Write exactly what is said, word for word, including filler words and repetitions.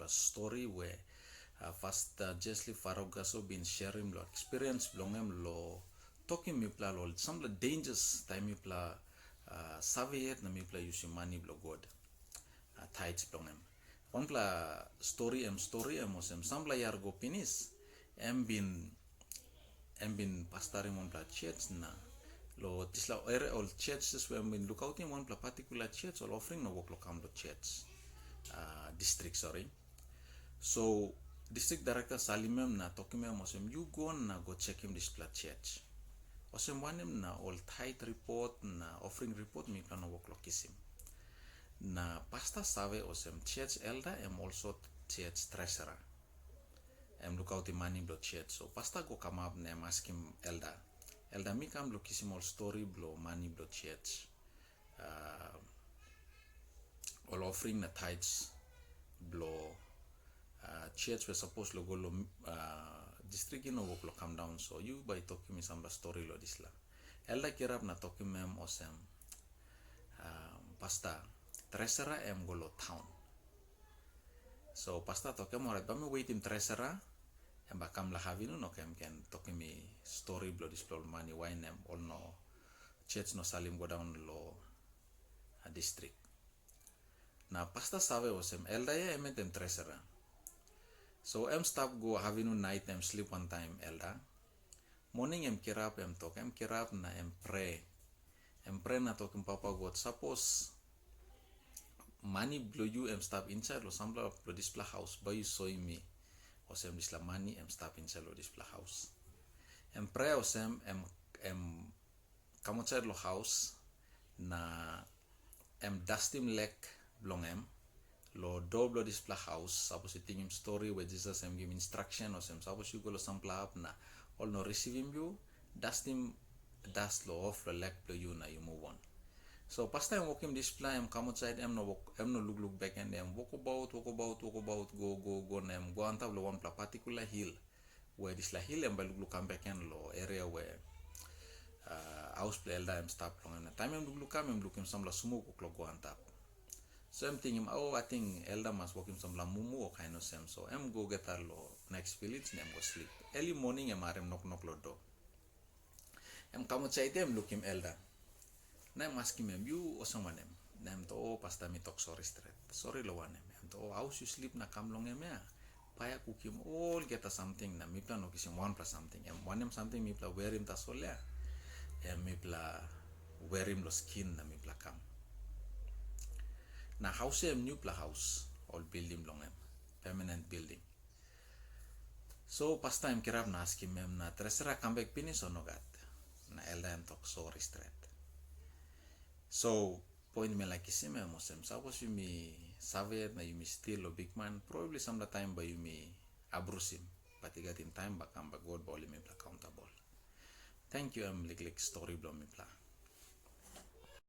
stori we uh, Pasta Jesli Farogaso bin serim lo experience bilong em lo tokim mipela lo sampela dangers taim mipela uh, save yet na mipela yusim mani bilong God, uh, tithes bilong em. Wanpela stori em stori em olsem sampela yar go pinis, em bin em bin pastarim wanpela church na lo dispela area ol churches we em bin lukautim wanpela particular church ol offering no wok lo kam lo church, uh, district, sorry. So district director salim em na tokim em olsem, "Yu go na go chekim dispela church. Olsem wanem na ol tithe report na offering report mipela no wok lo kisim." Na pasta save olsem church elder em also church treasurer. Em lukautim mani bilong church. So pasta go kamap na em askim elder, "Elder, mi kam bilong kisim ol stori bilong mani bilong church, uh, ol offering na tithes bilong uh, church we sapos lo go lo uh, district i no wok lo kam daun, so yu bai tokim mi sampela stori lo dispela." Elder kirap na tokim em olsem, uh, "Pasta, treasurer em go lo town." So pasta tokim, "Orait, bai mi waitim treasurer em bai kam lo havinu, no em ken tokim mi stori bilong dispela ol mani wain em ol no church no salim go daun lo uh, district." Na pasta save olsem elder ya em yet em treasurer. So em stap go havinu nait em slip wantaim elder. Moning em kirap em tok, em kirap na em pre. Em pre na tokim Papa God, "Sapos mani bilong yu em stap insait lo sampela lo dispela haus, bai yu soim mi olsem dispela mani em stap insait lo dispela haus." Em pre olsem em, em kam ausait lo haus na em dastim lek bilong em lo dua bilong dispela haus. Sapos yu tingim stori we Jisas em givim instruction olsem, "Sapos yu go lo sampela hap na ol no risivim yu, dastim das lo of lo lek bilong yu na yu move on." So pastaim wokim dispela em kam ausait, em no wok, em no lukluk bek, em wokabaut, wokabaut, wokabaut, go go go na em go antap lo wanpela particular hil, we dispela hil em bai lukluk kam bek gen lo area we uh, haus bilong elda em stap long em. Na taim em lukluk kam, em lukim sampela smok o klok go antap. So em tingim, "O, ating elda mas wokim sampela mumu o kain olsem." So em go geta lo next village na em go slip. Eli moning em harim noknok lo do. Em kam ausait, em lukim elda. Na em askim em, "Yu olsem wanem?" Na em tok, "O, pasta, mi tok sori stret." "Sori lo wanem?" Em tok, "O, haus yu slip na kam long em ya, paia kukim olgeta samting na mipela no kisim wanpela samting. Em wanem samting mipela werim tasol ya, em mipela werim lo skin na mipela kam." Na haus ya em nupela haus, ol bildim long em, permanent bildim. So pastaim kirap na askim em, "Na tresera kam bek pinis o nogat?" Na elda em tok, "Sori stret." So poin mi laik kisim em olsem, sapos yumi save yet na yumi stil lo bikman, probably sampela taim bai yumi abrusim, bat i gat taim bai kam bai God bai holim mipela akauntabel. Tenkyu, em liklik stori bilong mipela.